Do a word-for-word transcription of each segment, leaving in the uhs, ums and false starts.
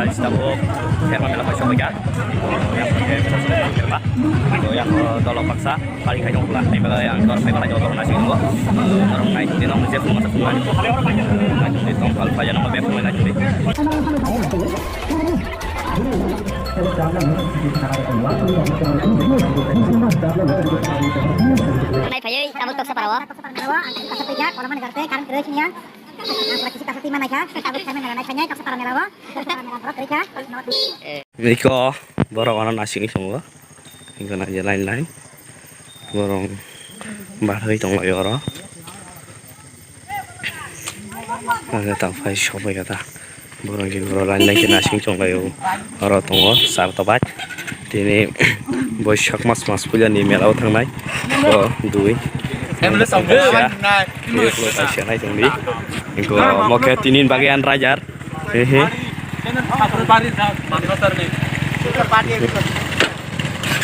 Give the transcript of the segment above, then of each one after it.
Sitabo Herma mela paisa hoika. Herma. To yang dolo paksa paling kaitong pula. Yang dolo paisa hoika. Dorong nai di nong je pun masa pun. Nai di tong pal paja nong be pun nai di. Nai phayai tabuk toksa parawa. Toksa parawa. Ang kasa pija kolam ni garte karam kere sinya. Ang pura kisi kasa tima nai kha. Tabuk kami nai phayai toksa parawa. Niko borok ano nasing tongo. Niko na je line line. Borok bathai tongo oro. Aga ta phai sobai kata. Borok je borok line line ke nasing tongo. Oro tongo sar tobai. Tini boisak mas mas puja ni mela o thangnai. Ko dui. Kaisa nai tongdi. Niko mo khe tini bagwi an rajar. He he.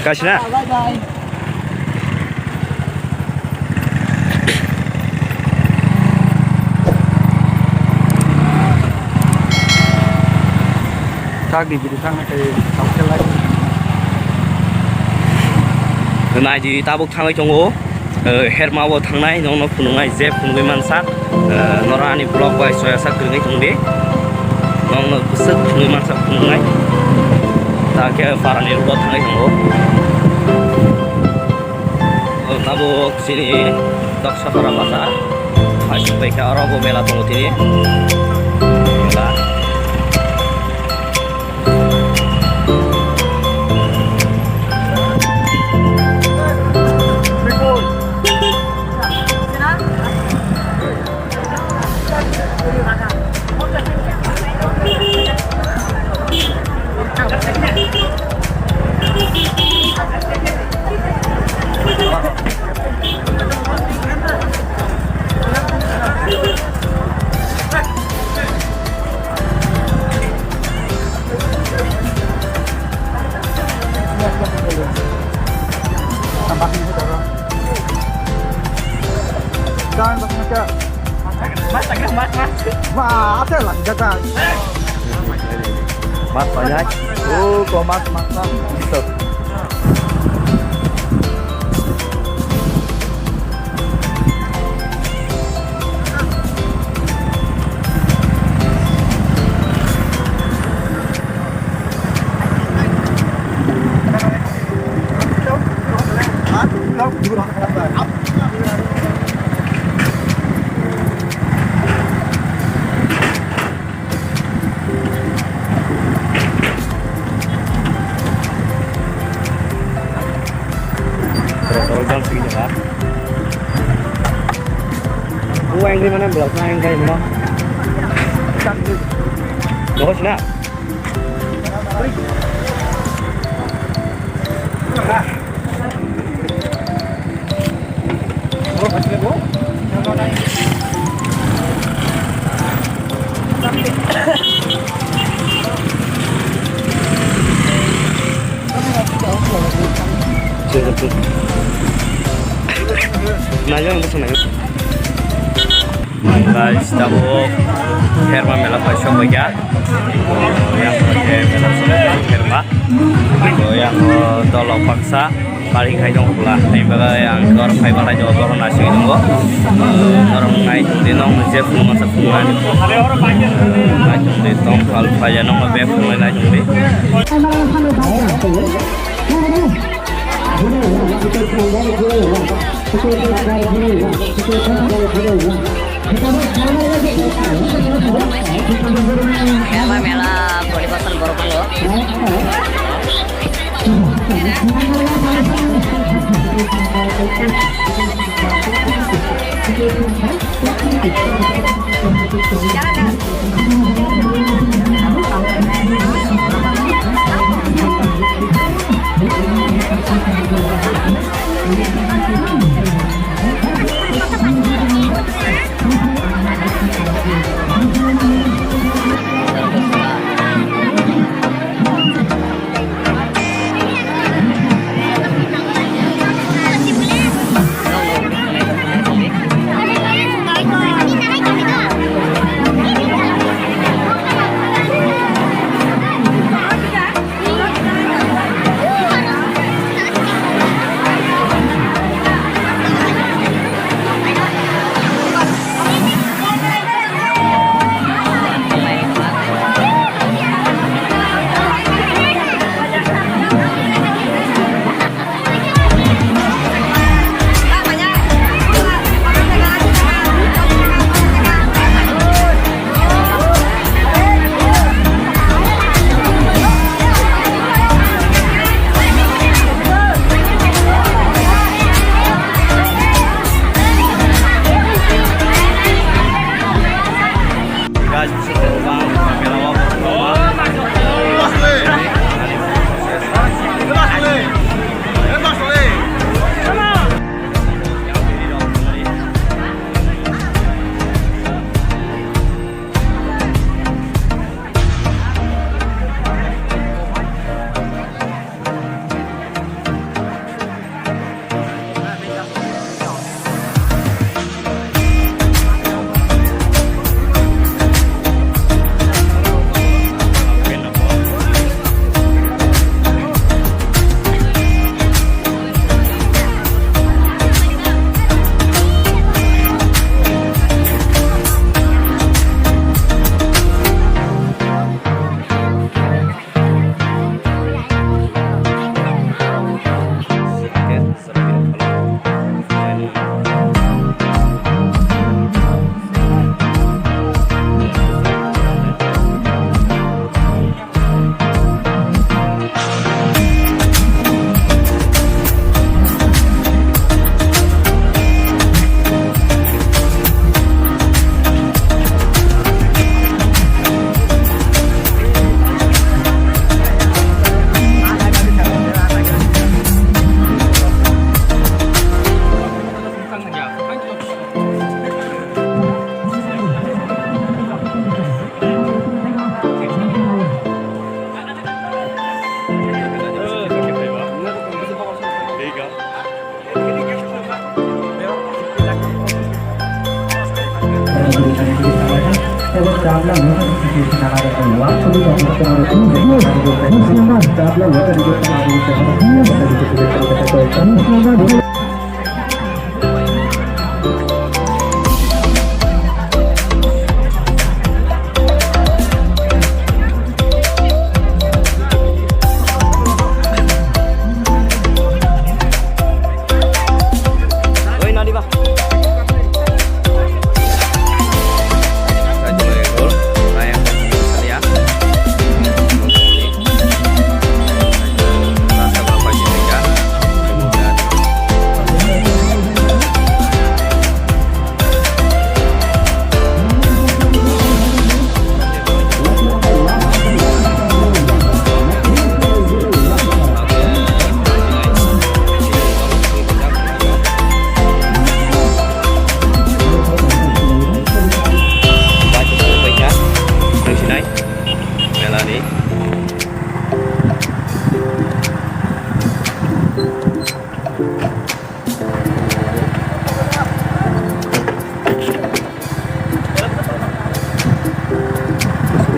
Kasina. Thak di bidi thang na kai thang khe lai. Nai di tabuk thangwi tongo. Eh, Herma o thangnai, nongno phunuknai je phunugwi mansak, eh, norok ani vlog bai soya sak kwrwngwi tongdi. Nongno bwswk phunugwi mansak phunuknai. Ta khe parani rukbo thangwi tongo. O tabuk chini Doksapara bazar. Hai, bai khe oro bo mela tongo tini. Mela. Mas, mas, mas. Wah, ada lagi datang. Mas banyak. Oh, kok mas, mas, mas. Gitu. O angry mane block na angry mo. Dogo sina. Nai, ang bwswk nai. Guys, tabuk Herma mela paisa hoika. Yang paisa mela paisa Herma. To yang dolo paksa paling khai dong pula. Ni baga yang dor phai balai dor dor nasi dong. Dor ngai di nong je phung masa phung ngai. Ngai di tong phal phai ya nong be phung ngai di. Mela, mela, forty percent borok tongo.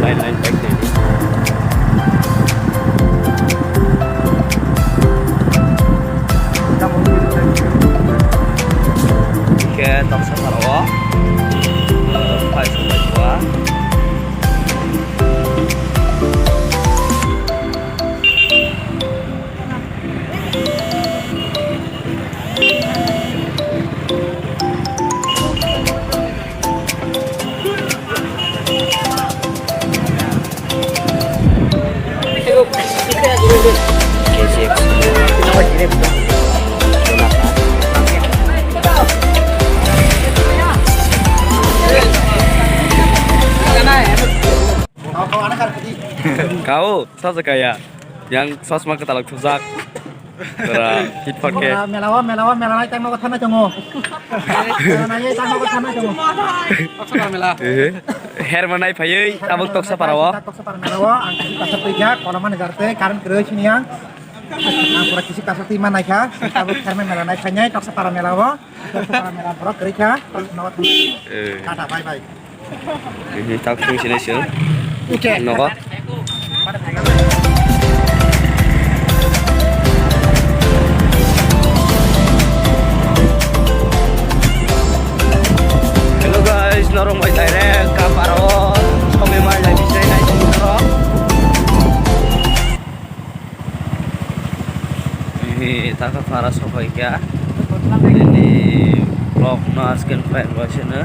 Line line bike tei. Hingke toksa pharao, eh, phai songbai kua. Kau, saja kaya. Yang sosma ketalok thujak. Pura fit fat khe. Mela, mela o, mela o, mela nai tang nogo thanai tongo. Mela nai tang nogo thanai tongo. Toksa para mela. Eh, her manai phaiwi tabuk toksa para o. Toksa para mela o, ang kisi kasa pui jak, kola mani jar tei, current kwrwi sini ang. Ang pura kisi kasa twi manai kha, tabuk her mela nai phainai toksa para mela o. Toksa para mela borok kwrwi kha, nogo thanai tongo. Eh. Tata, bye bye. Mhm, tak sung sini sih. Oke. Nogo. Hello guys, norong bai direct ka paro. Kami mai lai bisai nai tong norok. Ini taka para sopai kya. Ini vlog no asken prank lo sini.